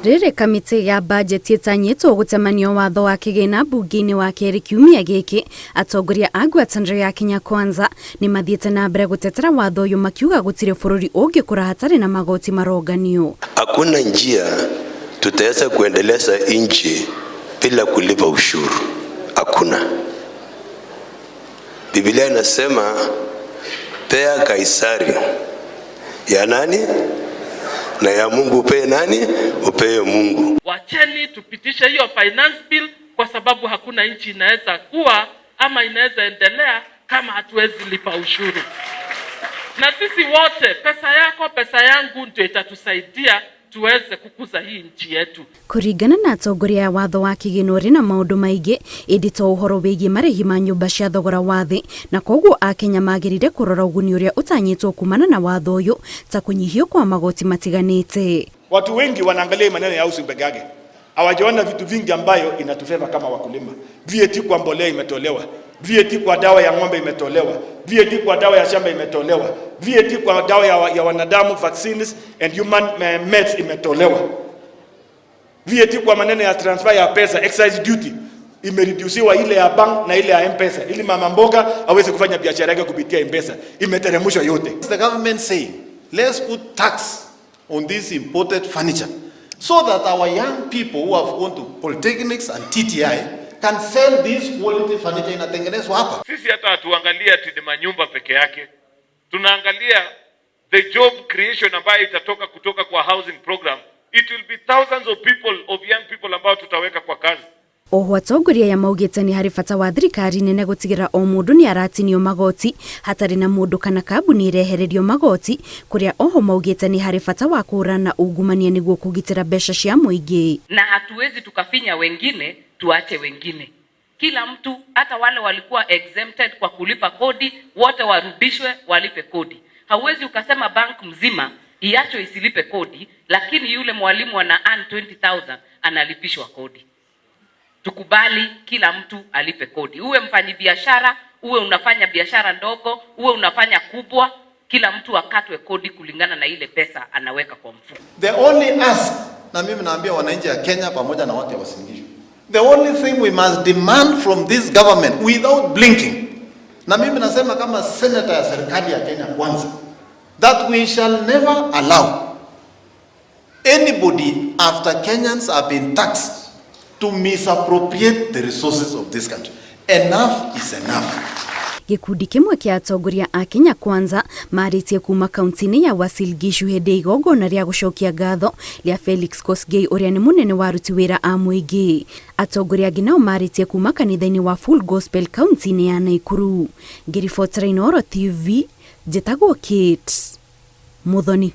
Rĩrĩ kamĩtĩ ya bajeti ĩtanyĩtwo gũcemanio watho wa kĩgĩna mbunge-inĩ wa kerĩ kiumia gĩkĩ, atongoria a ngwatanĩro ya Kenya Kwanza nĩ mathiĩte na mbere gũtetera watho ũyũ makiuga gũtirĩ bũrũri ũngĩkũra hatarĩ na magoti maronganio. Hakuna njia tutaweza kuendeleza nchi bila kulipa ushuru, hakuna. Biblia inasema pea Kaisari ya nani na ya Mungu upee nani? Upee Mungu. Wacheni tupitishe hiyo finance bill, kwa sababu hakuna nchi inaweza kuwa ama inaweza endelea kama hatuwezi lipa ushuru. Na sisi wote, pesa yako pesa yangu ndio itatusaidia tuweze kukuza hii nchi yetu. Kũringana na atongoria a watho wa kĩgĩna ũrĩ na maũndũ maingĩ ĩndĩ to ũhoro wĩgiĩ marĩhi ma nyũmba cia thogora wa thĩ, na koguo akenya magĩrĩire kũrora ũguni ũrĩa ũtanyĩtwo kumana na watho ũyũ ta kũnyihio kwa magoti matiganĩte. Watu wengi wanaangalia maneno ya housing peke yake, hawajaona vitu vingi ambayo inatufeva kama wakulima. VAT kwa mbolea imetolewa, VAT kwa dawa ya ng'ombe imetolewa, VAT kwa dawa ya shamba imetolewa, VAT kwa dawa ya wanadamu vaccines and human meds imetolewa, VAT kwa maneno ya transfer ya pesa excise duty imereduciwa, ile ya bank na ile ya M-Pesa, ili mama mboga aweze kufanya biashara yake kupitia M-Pesa, imeteremshwa yote. The government saying, let's put tax on this imported furniture so that our young people who have gone to polytechnics and TTI can sell this quality furniture inatengenezwa hapa. Sisi hata hatuangalia ati ni manyumba peke yake, tunaangalia the job creation ambayo itatoka kutoka kwa housing program. It will be thousands of people, of young people ambao tutaweka kwa kazi. Oho atongoria aya maugĩte nĩ harĩ bata wa thirikari nene gũtigĩrĩra o mũndũ nĩ aratinio magoti hatarĩ na mũndũ kana kambuni ĩrehererio magoti, kũrĩa oho maugĩte nĩ harĩ bata wa kũhũrana na ungumania nĩguo kũgitĩra mbeca cia mũingĩ. Na hatuwezi tukafinya wengine tuache wengine. Kila mtu, hata wale walikuwa exempted kwa kulipa kodi, wote warudishwe walipe kodi. Hauwezi ukasema bank mzima iachwe isilipe kodi, lakini yule mwalimu ana earn 20,000 analipishwa kodi. Tukubali kila mtu alipe kodi, uwe mfanyibiashara, uwe unafanya biashara ndogo, uwe unafanya kubwa, kila mtu akatwe kodi kulingana na ile pesa anaweka kwa mfuko. The only ask, na mimi naambia wananchi ya Kenya pamoja na watu ya Uasin Gishu, the only thing we must demand from this government without blinking, na mimi nasema kama senator ya serikali ya Kenya Kwanza, that we shall never allow anybody after Kenyans have been taxed to misappropriate the resources of this country. Enough is enough. Gĩkundi kĩmwe kĩa atongoria a Kenya Kwanza marĩtie kuma kaunti-inĩ ya Uasin Gishu hĩndĩ ya igongona rĩa gũcokia ngatho rĩa Felix Kosgei, ũrĩa nĩ mũnene wa aruti wĩra a mũingĩ. Atongoria angĩ nao marĩtie kuma kanitha-inĩ wa Full Gospel kaunti-inĩ ya Naikuru. Ngĩribotera Inooro TV, njĩtagwo Kate Muthoni.